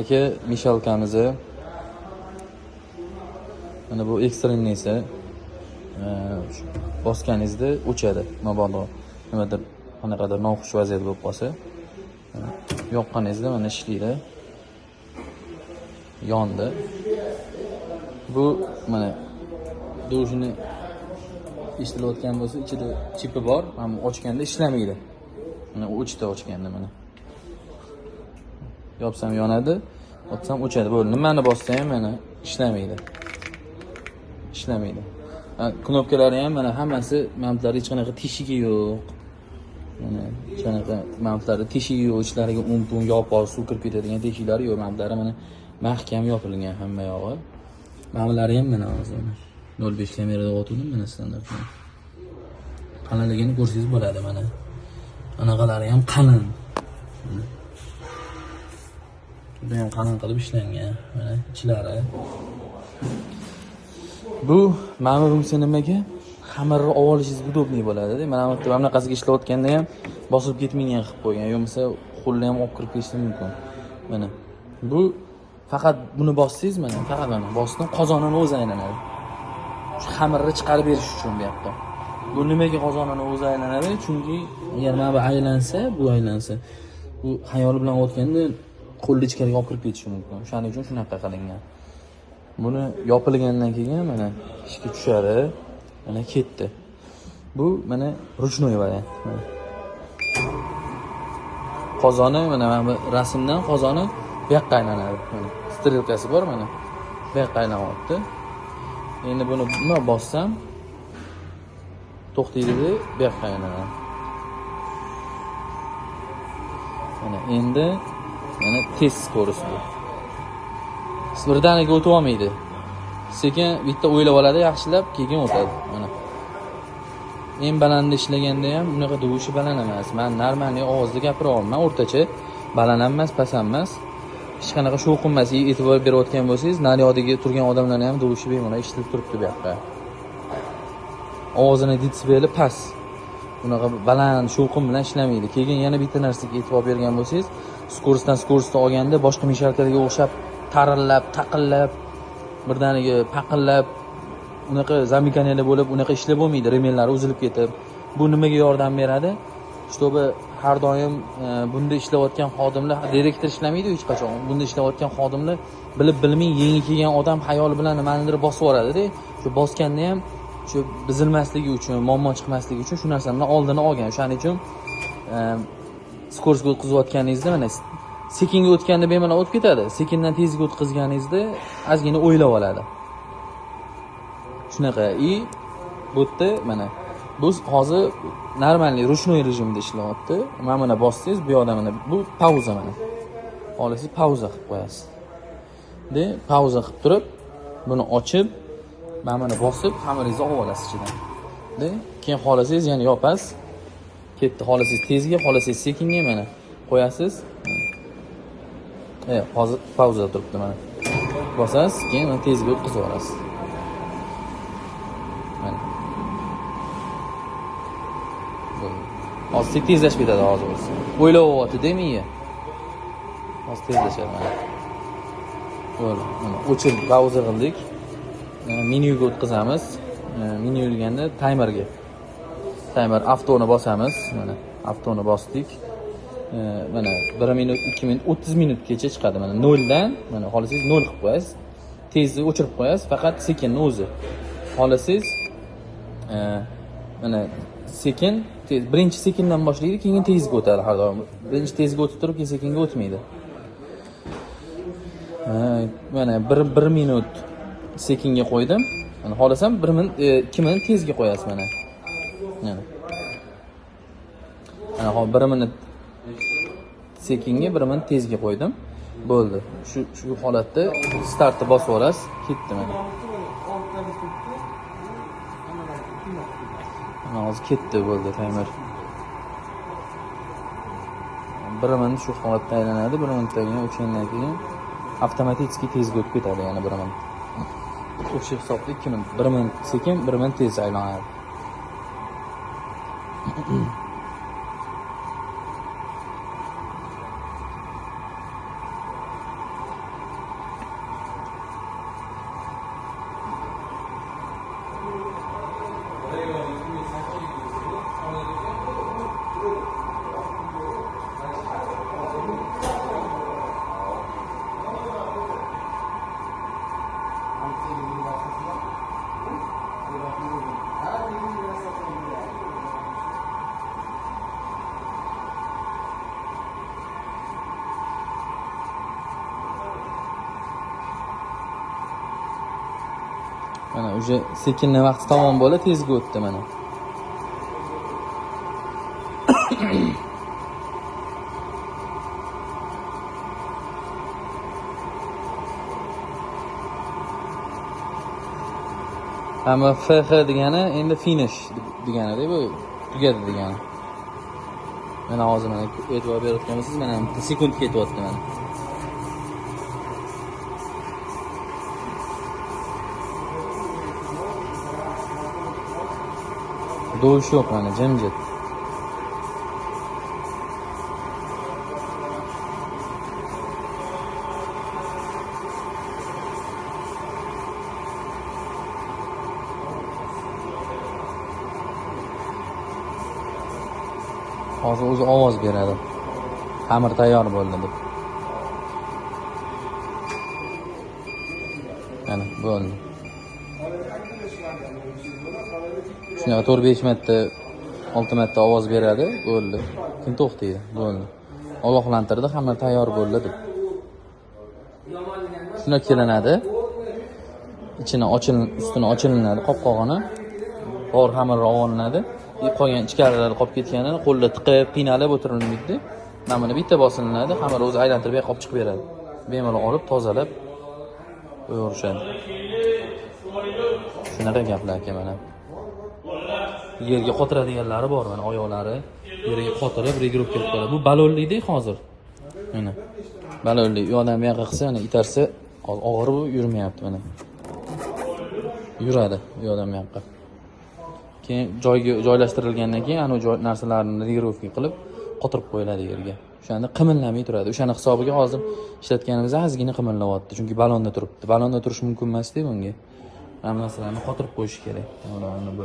Aka, mishalkamizni mana bu ekstremnisi bosganingizda o'chadi. Mabodo nimadir qanaqadir noxush vaziyat bo'lib qolsa, yoqqaningizda mana ishlaydi. Yondi. Bu mana dushini eshitilayotgan bo'lsa, ichida chipi bor, mana ochganda ishlamaydi. Mana o'chdi ochganda mana. Yopsam yonadi, ochsam o'chadi. Bo'ldi. Nimani bossa ham mana ishlamaydi. Ishlamaydi. Knopkalari ham mana hammasi mountlar hech qanaqa teshigi yo'q. Mana hech qanaqa mountlarda teshigi yo'q, ichlariga un-pun, yopol, suv kirib ketadigan teshiklari yo'q. Mountlari mana mahkam yopilgan hamma yog'i. Mountlar ham mana hozir 0.5 kamerada otgandim mana standart. Qalinligini ko'rsangiz bo'ladi mana. Anaqalari ham qalin. Juda ham qalin qilib ishlangan mana ichlari. Bu mana bu funksiya nimaga? Xamirni olishingiz удобный bo'ladi-da. Mana bu yerda bunaqasiga ishlayotganda ham bosilib ketmaydigan qilib qo'ygan. Yo bo'lmasa qo'lni ham olib kirib ketishi mumkin. Mana bu faqat buni bossangiz mana faqat mana bosdim, qozonini o'zi aylanadi. Shu xamirni chiqarib berish uchun bu yoqda. Bu nimaga qozonini o'zi aylanadi? Chunki agar mana bu aylansa, bu aylansa, bu xayoli bilan o'tganda qo'lni ichkariga olib kirib ketishi mumkin. O'shaning uchun shunaqa qilingan. Buni yopilgandan keyin mana ishga tushadi, mana ketdi. Bu mana ruchnoy variant. Mana qozoni mana bu rasmdan qozoni bu yoqqa aylanadi. Mana strelkasi bor mana. Bu yoqqa aylanyapti. Endi buni nima bossam to'xtaydi, bu yoqqa aylanadi. Mana endi mana tez ko'rish bu. Birdaniga o'tib olmaydi. Sekin bitta o'ylab oladi, yaxshilab, keyin o'tadi. Mana. Eng baland ishlaganda ham bunaqa duvishi baland emas. Men normalniy ovozda gapira olaman, o'rtacha baland emas, past emas. Hech qanaqa shovqin emas. E'tibor berayotgan bo'lsangiz, naryoqdagi turgan odamlarning ham duvishi bemalol eshitilib turibdi bu yoqda. Ovozini detsibeli past. Bunaqa baland shovqin bilan ishlamaydi. Keyin yana bitta narsaga e'tibor bergan bo'lsangiz, skorstdan skorstni olganda boshqa mishalkalarga o'xshab tarillab, taqillab, birdaniga paqillab, unaqa zamikaniyalar bo'lib, unaqa ishlab bo'lmaydi, remenlari uzilib ketib. Bu nimaga yordam beradi? Чтобы har doim bunda ishlayotgan xodimlar, direktor ishlamaydi hech qachon. Bunda ishlayotgan xodimlar bilib bilmay yangi kelgan odam xayoli bilan nimanidir bosib yuboradi-da. Shu bosganda ham shu buzilmasligi uchun, muammo chiqmasligi uchun shu narsani oldini olgan. O'shaning uchun skorsga o'tkazayotganingizda mana sekinga o'tganda bemalol o'tib ketadi. Sekindan tezga o'tkazganingizda ozgina o'ylab oladi. Shunaqa. I bu yerda mana bu hozir normalniy ruchnoy rejimda ishlayapti. Mana buni bossangiz, bu yoqda mana bu pauza mana. Xohlasangiz pauza qilib qo'yasiz. De pauza qilib turib, buni ochib, mana buni bosib, xamiringizni olib olasiz ichidan. De keyin xohlasangiz yana yopasiz. Ketdi. Xohlasangiz tezga, xohlasangiz sekinga mana qo'yasiz. Hozir pauzada turibdi mana. Bosasiz, keyin uni tezga o'tkazib yuborasiz. Mana. Hozir tezlashib ketadi hozir o'zi. O'ylayapti-da miya. Hozir tezlashadi mana. Bo'ldi. Mana o'chirib pauza qildik. Menyuga o'tkazamiz. Menyu deganda taymerga. Taymer avtoni bosamiz. Mana avtoni bosdik. Mana 1 minut, 2 minut, 30 minutgacha chiqadi. Mana 0 dan, mana xohlasangiz 0 qilib qo'yasiz. Tezni o'chirib qo'yasiz, faqat sekinni o'zi. Xohlasangiz mana sekin, tez, birinchi sekindan boshlaydi, keyin tezga o'tadi har doim. Birinchi tezga o'tib turib, keyin sekinga o'tmaydi. Mana 1 minut sekinga qo'ydim. Mana xohlasam 1 minut, 2 minut tezga qo'yasiz mana. Mana. Mana hozir 1 minut sekinga, 1 minut tezga qo'ydim. Bo'ldi. Shu holatda startni bosib yuborasiz, ketdi mana. Mana hozir ketdi, bo'ldi taymer. 1 minut shu holatda aylanadi, 1 minutdan keyin o'chgandan keyin avtomatik tezga o'tib ketadi yana 1 minut. O'sha hisobda 2 minut, 1 minut sekin, 1 minut tez aylanadi. Mana уже sekinni vaqti tamom bo'ldi, tezga o'tdi mana. Ama FH degani endi finish degani-da, bu tugadi degani. Mana hozir mana e'tibor berayotgan bo'lsangiz, mana bitta sekund ketyapti mana. Dovush yo'q mana, jimjit. Hozir o'zi ovoz beradi. Xamir tayyor bo'ldi deb. Mana bo'ldi. Shunaqa 4-5 marta, 6 marta ovoz beradi, bo'ldi. Keyin to'xtaydi, bo'ldi. Ogohlantirdi, xamir tayyor bo'ldi deb. Shuna kelinadi. Ichini ustini ochilinadi, qopqog'ini. To'g'ri xamir olinadi. Qolgan ichkarilari qolib ketganini qo'lda tiqib, qiynalib o'tirilmaydi. Mana buni bitta bosilinadi, xamir o'zi aylantirib bu yoqqa olib chiqib beradi. Bemalol olib, tozalab qo'yaverishadi. Shunaqa gaplar aka mana. Yerga qotiradiganlari bor mana, oyoqlari yerga qotirib regrup qilib qo'yadi. Bu balonlikda hozir. Mana. Balonli u yoqdan bu yoqqa qilsa, mana itarsa, og'ir bu yurmayapti mana. Yuradi u yoqdan bu yoqqa. Keyin joyga joylashtirilgandan keyin ana joy narsalarni regirovka qilib qotirib qo'yiladi yerga. O'shanda qimillamay turadi. O'shani hisobiga hozir ishlatganimizda ozgina qimillayapti, chunki balonda turibdi. Balonda turish mumkin emas-da bunga. Mana bu narsalarni qotirib qo'yish kerak. Mana bu.